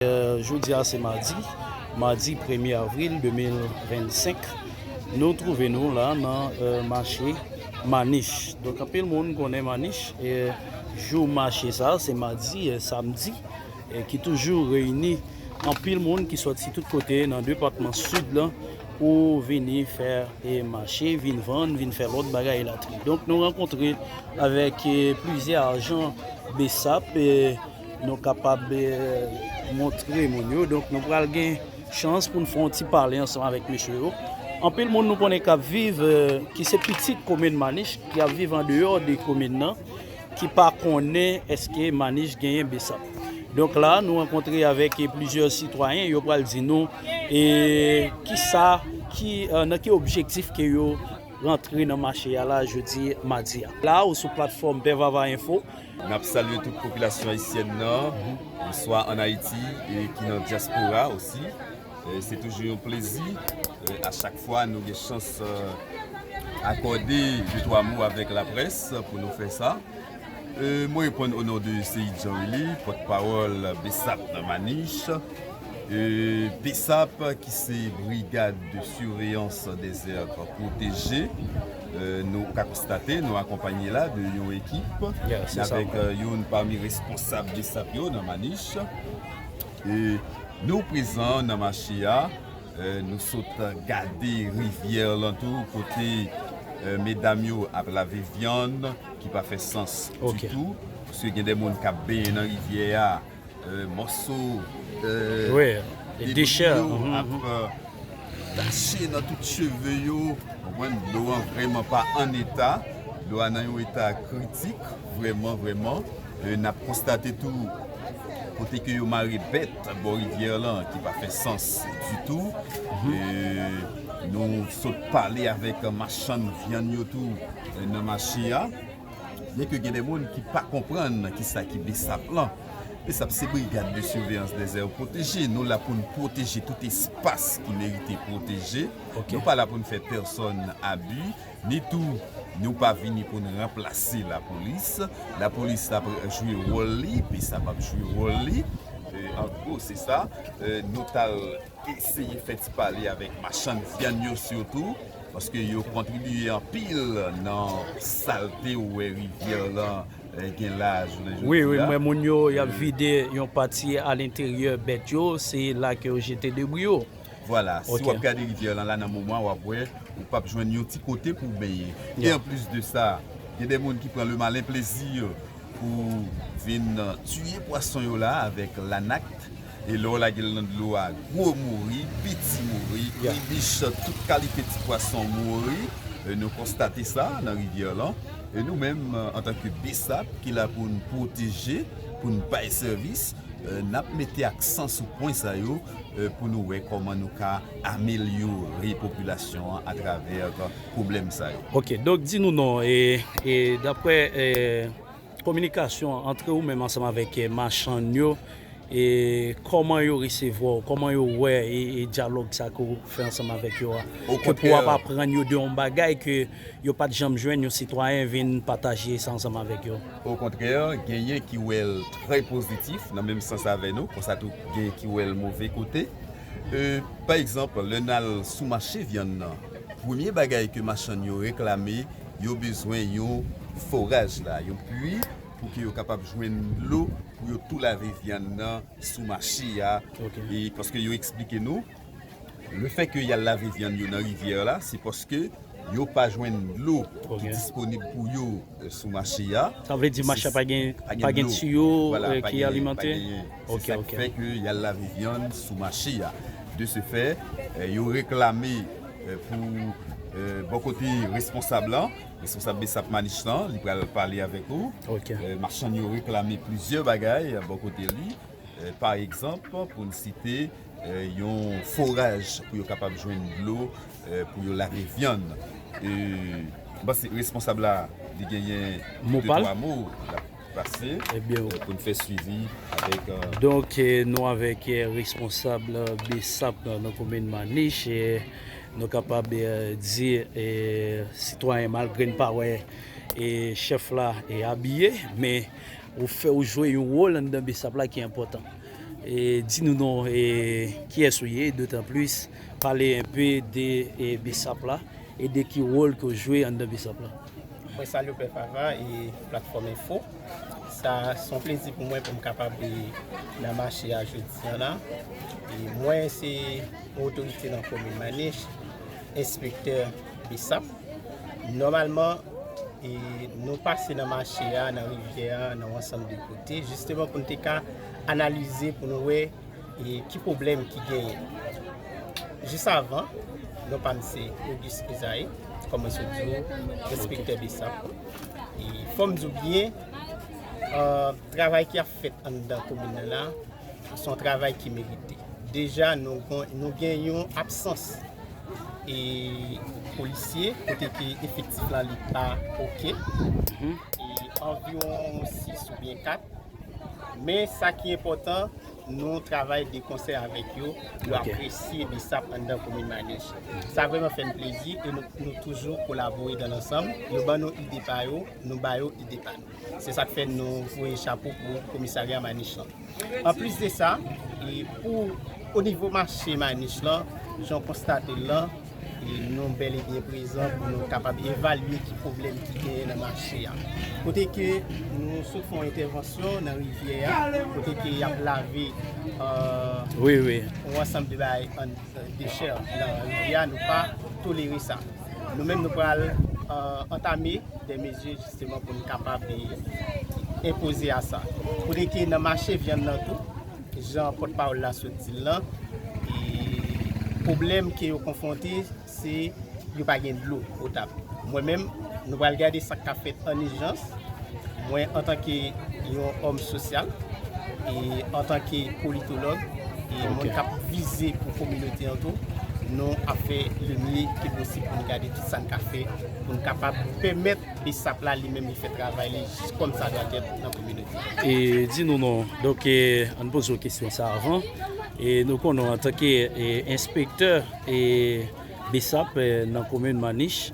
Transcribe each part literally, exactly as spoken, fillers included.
Euh, jodi a se madi, madi premye avril de mil vennsenk. Nou twouve nou la nan euh, mache Manich. Donk, anpil moun konnen Manich, e jou mache sa, se madi, e samdi, e ki toujou reyini anpil moun ki sòti tout kote nan depatman Sid lan pou vini fè e mache, vin vann, vin fè lòt bagay elatri. Donk, nou rankontre avèk e plizyè ajan BSAP, e nou kapab e montre moun yo. Donk, nou pral gen chans pou n fè yon ti pale ansanm avèk mesye yo. Anpil moun nou konnen k ap viv, e ki se pitit komin Manich, ki ap viv andeyò de komin nan, ki pa konnen èske Manich genyen BSAP. Donk la, nou rankontre avèk e plizyè sitwayen, yo pral di nou e kisa, ki, e, nan ki objektif ke yo rantre nan mache a la jodi madi a. La, ou sou platfòm Pè Vava Info. N ap salye tout popilasyon ayisyèn nan, swa ann Ayiti e ki nan dyaspora osi. E se toujou yon plezi, e a chak fwa nou gen chans, e, akòde de twa mo avèk laprès pou nou fè sa. E mwen reponn o non de Seyid Jean Willy, pòtpawòl BSAP nan Manich. E BSAP, ki se Brigade de Surveillance des Aires Protégées, e nou ka konstate, nou akonpanye la de yon ekip, yeah, se sa, avèk e youn pami responsab BSAP yo nan Manich. E nou prezan nan mache a, e nou sot gade rivyè lan tou, kote e medam yo ap lave vyann, ki pa fè sans ditou, paske gen de moun k ap benyen nan rivyè a, e mòso e debri yo ap e tache nan tout cheve yo. Konprann, dlo an vrèman pa an eta. Dlo a nan yon eta kritik, vrèman, vrèman. E n ap konstate tou kote ke yo mare bèt bò rivyè lan, ki pa fè sans ditou. E nou sot pale avèk machann vyann yo tou e nan mache a. Byenke gen de moun ki pa konprann kisa ki BSAP lan. BSAP se Brigade de Surveillance des Aires Protégées. Nou la pou n pwoteje tout espas ki merite pwoteje. Nou pa la pou n fè pèsòn abi, ni tou nou pa vini pou n ranplase lapolis. Lapolis ap jwe wòl li, BSAP ap jwe wòl li. E, an gwo, se sa. E, nou t al eseye fè ti pale avèk machann vyann yo sitou, paske yo kontribye anpil nan salte ou wè rivyè lan e, gen la jounen jodi a. Wi, wi, m wè moun yo, y ap vide yon pati alenteryè bèt yo, se la ke yo jete debri yo. Vwala, si w ap gade rivyè lan la nan moman, w ap wè ou p ap jwenn yon ti kote pou w benyen. E anplis de sa, gen de moun ki pran le malin plezi pou vin tiye pwason yo la avèk lanak. E lè w lage l nan dlo a, gwo mouri, piti mouri, kribich, tout kalite ti pwason mouri. E nou konstate sa nan rivyè lan. E nou menm, antanke BSAP ki la pou n pwoteje, pou n bay sèvis, e n ap mete aksan sou pwen sa yo, e pou nou wè kòman nou ka amelyore popilasyon an atravè pwoblèm sa yo. Ok, donk di nou non, e, e daprè e kominikasyon ant ou menm ansanm avèk e machann yo, e kòman yo resevwa w, kòman yo wè e, e dyalòg sa ke w fè ansanm avèk yo a, ke pou w ap aprann yo de yon bagay ke yo pa t janm jwenn, yon sitwayen vin pataje sa ansanm avèk yo? Okontrè, genyen ki wè l trè pozitif, nan menm sans avè nou, konsa tou genyen ki wè l move kote. E, pa egzanp, lè n al sou mache vyann nan, premye bagay ke machann yo reklame, yo bezwen yon foraj la, yon pwi, pou ke yo kapab jwenn dlo pou yo tou lave vyann nan sou mache a. E paske yo eksplike nou, lefètke y al lave vyann yo nan rivyè la, se paske yo pa jwenn dlo ki disponib pou yo e, sou mache a. Sa vle di mache a pa gen, pa gen tiyo e, ki alimante? Se sa k fè ke y al lave vyann sou mache a. De se fè, e, yo reklame e, pou e, bò kote responsab lan, responsab BSAP Manich lan, li pral pale avèk ou. E, machann yo reklame plizyè bagay bò kote li. E, pa egzanp, pou n site, e, yon foraj pou yo kapab jwenn dlo, e, pou yo lave vyann. E, m panse responsab la, li genyen de twa mo l ap pase, e, pou n fè swivi avèk, e, Donk, e, nou avèk e, responsab BSAP nan, nan komin Manich, e, nou kapab e, di e, sitwayen, malgre n pa wè e, chèf la e, abiye, men ou fè, ou jwe yon wòl anndan BSAP la ki enpòtan. E di nou non, e kiyès ou ye, dotan plis, pale enpe de e, BSAP la e de ki wòl ke w jwe anndan BSAP la. Mwen salye w Pè Fava e Platfòm Enfo. Sa se yon plezi pou mwen pou m kapab e, nan mache a jodi a la. E mwen se yon otorite nan komin Manich, enspektè BSAP. Nòmalman, e, nou pase nan mache a, nan rivyè a, nan yon ansanm de kote, jisteman pou n te ka analize, pou nou wè e ki pwoblèm ki genyen. Jis avan, non pa m se Auguste Esaïe, kòm mwen sot di w, enspektè BSAP. E fò m di w byen, e, travay ki ap fèt anndan komin nan la, se yon travay ki merite. Deja, nou, gon- nou gen yon absans e polisye, kote ke efektif la li pa oke. E anviwon sis oubyen kat. Men sa ki enpòtan, nou travay de konsè avèk yo, yo Ok. apresye BSAP anndan komin Manich. Sa vrèman fè n plezi e nou, nou toujou kolabore dan lansanm. Yo ban nou ide pa yo, nou ba yo ide pa nou. Se sa k fè nou voye chapo pou komisarya Manich lan. Anplis de sa, e pou o nivo mache Manich lan, jan w konstate l lan, e nou bèl e byen prezan pou nou kapab evalye ki pwoblèm ki genyen nan mache a. Kote ke nou sot fè yon entèvansyon nan rivyè a, kote ke y ap lave e, Wi, wi. yon ansanm de bagay an dechè nan rivyè a, nou pa tolere sa. Nou menm, nou pral e, antame de mezi jisteman pou n kapab e, enpoze a sa. Kote ke nan mache vyann nan tou, jan pòtpawòl la sot di l lan, e pwoblèm ke yo konfwonte, se yo pa gen dlo potab. Mwen menm, nou pral gade sa k ka fèt an ijans. Mwen, antanke yon òm sosyal, e antanke politològ, e moun k ap vize pou kominote an tou, nou ap fè le mye ke posib pou n gade tout sa n ka fè, pou n kapab pèmèt BSAP la li menm li fè travay li kòm sa dwa èt nan kominote. E di nou non, donk e, ann poze w kesyon sa avan. E nou konnen w antanke e, enspektè e, BSAP e, nan komin Manich.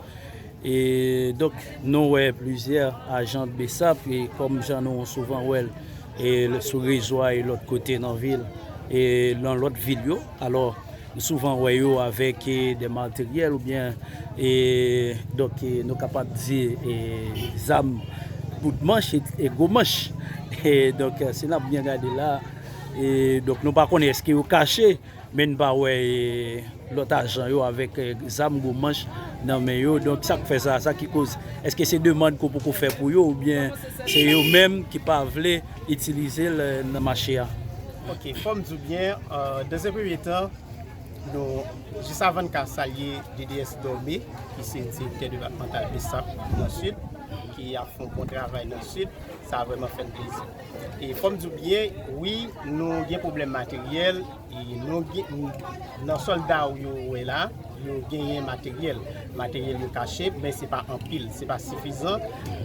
E donk nou wè plizyè ajan BSAP e kòm jan nou souvan wè l e, sou rezo a e lòt kote nan vil e nan lòt vil yo. Alò, nou souvan wè yo avèk e, de materyèl oubyen e, donk e, nou kapab di e, zam kout manch e, e gwo manch. E donk e, si n ap byen gade la, e donk nou pa konnen èske yo kache, men n pa wè e, lòt ajan yo avèk e, zam gwo manch nan men yo. Donk sa k fè sa, sa ki koz, èske se demann ke w poko fè pou yo oubyen se yo menm ki pa vle itilize l e, nan mache a? Ok, fò m di w byen, e, dans un premier temps, nou, jis avan n ka salye D D S Dormé, ki se direktè depatmantal BSAP nan Sid, ki ap fè yon bon travay nan Sid, sa vrèman fè n plezi. E fò m di w byen, wi, nou gen pwoblèm materyèl, e nou gen, nan sòlda w yo wè la, yo genyen materyèl. Materyèl yo kache, men se pa anpil, se pa sifizan.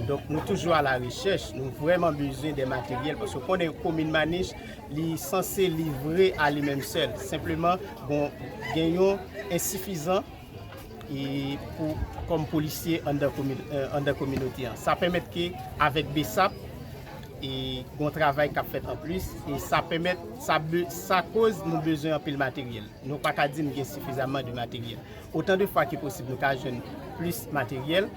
Donk, nou toujou a la rechèch, nou vrèman bezwen de materyèl, paske w konnen komin Manich, li sanse livre a li menm sèl. Senpleman, bon, gen yon ensifizan e pou, kòm polisye anndan komi, e, anndan kominote an. Sa pèmèt ke avèk BSAP, e gon travay k ap fèt anplis, e sa pèmèt, sa, be- sa koz nou bezwen anpil materyèl. Nou pa ka di n gen sifizaman de materyèl. Otan de fwa ke posib nou ka jwenn plis materyèl,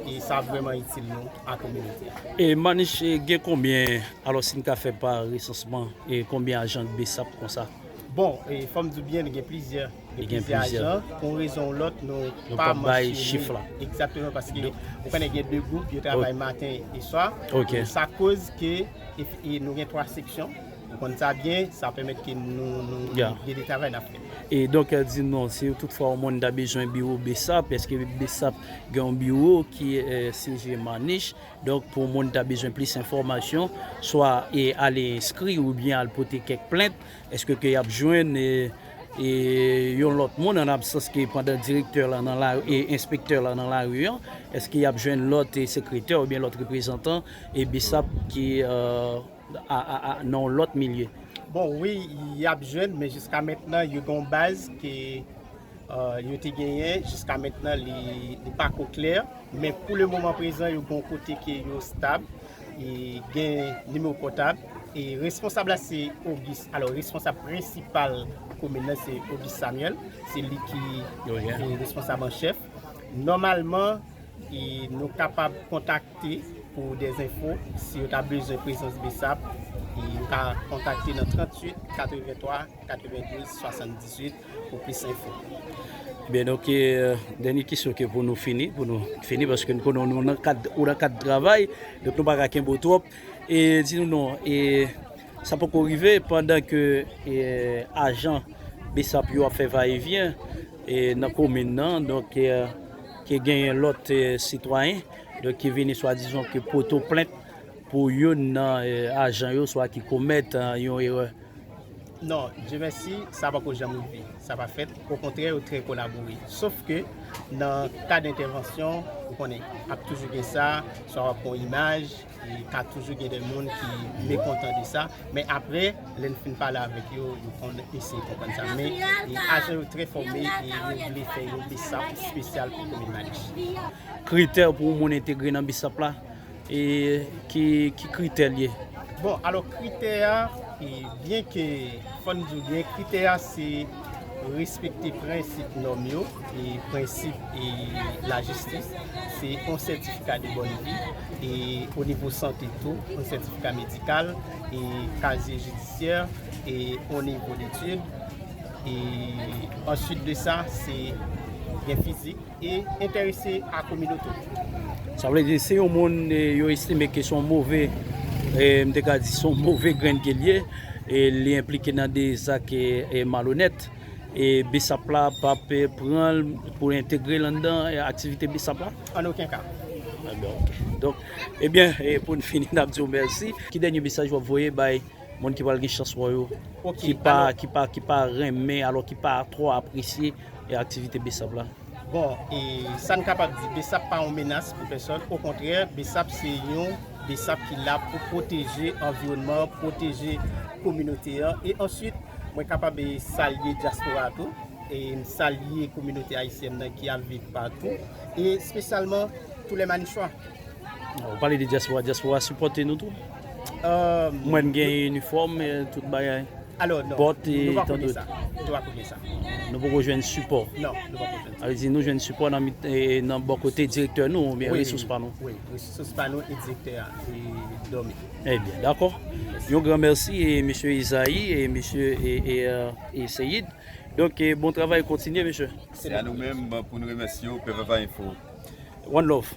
e sa ap vrèman itil nou a kominote a. E Manich e, gen konbyen, alò si n ka fè pa resansman, e konbyen ajan BSAP konsa? Bon, e fò m di w byen, nou gen plizyè, gen Gen plizyè plizyè. Ajan. Pou yon rezon ou lòt, nou Nou pa pa bay mansyone. Chif la. Egzakteman, paske ou konnen gen de gwoup, yo travay maten e swa. Ok. E sa koz ke e, e nou gen twa seksyon. Ou konn sa byen, sa pèmèt ke nou, nou, Ya. nou gen de travay n ap fè. E donk, e, di non, si toutfwa yon moun ta bezwen biwo BSAP, èske BSAP gen yon biwo ki e, siyeje Manich? Donk, pou yon moun ta bezwen plis enfòmasyon, swa e, ale enskri oubyen al pote kèk plent, èske ke y ap jwenn e, e, yon lòt moun an absans ke pandan direktè la nan la, e enspektè la nan lari an, èske y ap jwenn lòt e, sekretè oubyen lòt reprezantan e BSAP ki e, a, a, a, nan yon lòt milye? Bon, wi, y ap jwenn, men jiska mentnan, yo gen yon baz ke e, yo te genyen, jiska mentnan, li, li pa ko klè. Men pou le moman prezan, yo gen yon kote ke yo stab, e gen nimewo pòtab, E responsab la se Auguste. Alò, responsab prensipal komin nan se Auguste Samuel. Se li ki e, responsab an chèf. Nòmalman, e, nou kapab kontakte pou dè enfo. Si yo ta bezwen prezans BSAP, e, yo ka kontakte nan tranntuit katrevenntwa katrevendouz swasanndizuit pou plis enfo. Ebyen, donk, e, dènye kesyon ke pou nou fini, pou nou fini, paske nou konnen nou nan kad, ou nan kad travay, donk nou pa ka kenbe w twòp. E di nou non, e sa poko rive pandan ke e, ajan BSAP yo ap fè vayevyen e, nan komin nan, donk e, ke genyen lòt e, sitwayen donk ki vini swadizan ke pote plent pou youn nan e, ajan yo swa ki komèt e, yon erè. Non, Dye mèsi, sa poko janm rive. Sa pa fèt. Okontrè, yo trè kolabore. Sof ke nan kad entèvansyon, ou konnen, ap toujou gen sa, swa w ap pran imaj, e ka toujou gen de moun ki mekontan de sa. Men apre, lè n fin pale avèk yo, yo konn eseye konprann sa. Men e, ajan yo trè fòme e yo vle fè yon BSAP espesyal pou komin Malich. Kritè pou yon moun entegre nan BSAP la, e ki, ki kritè l ye? Bon, alò kritè a, e, byen ke, fò n di w byen, kritè a se respekte prensip nòm yo, e prensip e lajistis, se yon sètifika de bòn vi, e o nivo sante tou, yon sètifika medikal, e kazye jidisyè, e yon nivo detid, e answit de sa, se gen fizik, e enterese a kominote. Sa vle di, si yon moun e, yo estime ke se yon move, e, m te ka di se yon move grenn ke l ye, e li enplike nan de zak e, e, malonèt, e BSAP la p ap e, pran l pou entegre l anndan e, aktivite BSAP la? An okenn ka. Ebyen, ok. Donk, ebyen, e, pou n fini, n ap di w mèsi. Ki dènye mesaj w ap voye bay moun ki pral gen chans wè w yo, ki pa, ki pa, ki pa renmen, alò ki pa twò apresye e, aktivite BSAP la? Bon, e sa n kapab di, BSAP pa yon menas pou pèsòn. Okontrè, BSAP se yon BSAP ki la pou pwoteje anviwònman an, pwoteje kominote an. E answit, mwen kapab e, salye dyaspora a tou. E m salye kominote ayisyèn nan ki ap viv patou. E espesyalman, tou lè Manichwa. Ou pale de dyaspora, dyaspora sipòte nou tou. Mwen gen inifòm, e, tout bagay. Alò, non, bòt e nou pa konnen sa. Nou pa konnen sa. Nou poko jwenn sipò. Non, nou pa konnen sa. Sa vle di nou jwenn sipò nan, nan bò kote direktè nou oubyen resous pa nou? Wi, resous pa nou e direktè a e dòmi. Ebyen, dakò. Yon gran mèsi e mesye Isaï e mesye e, e, e Seyid. Donk, e, bon travay, kontinye, mesye. Se a nou menm pou nou remèsye w, Pè Vava Info. One love.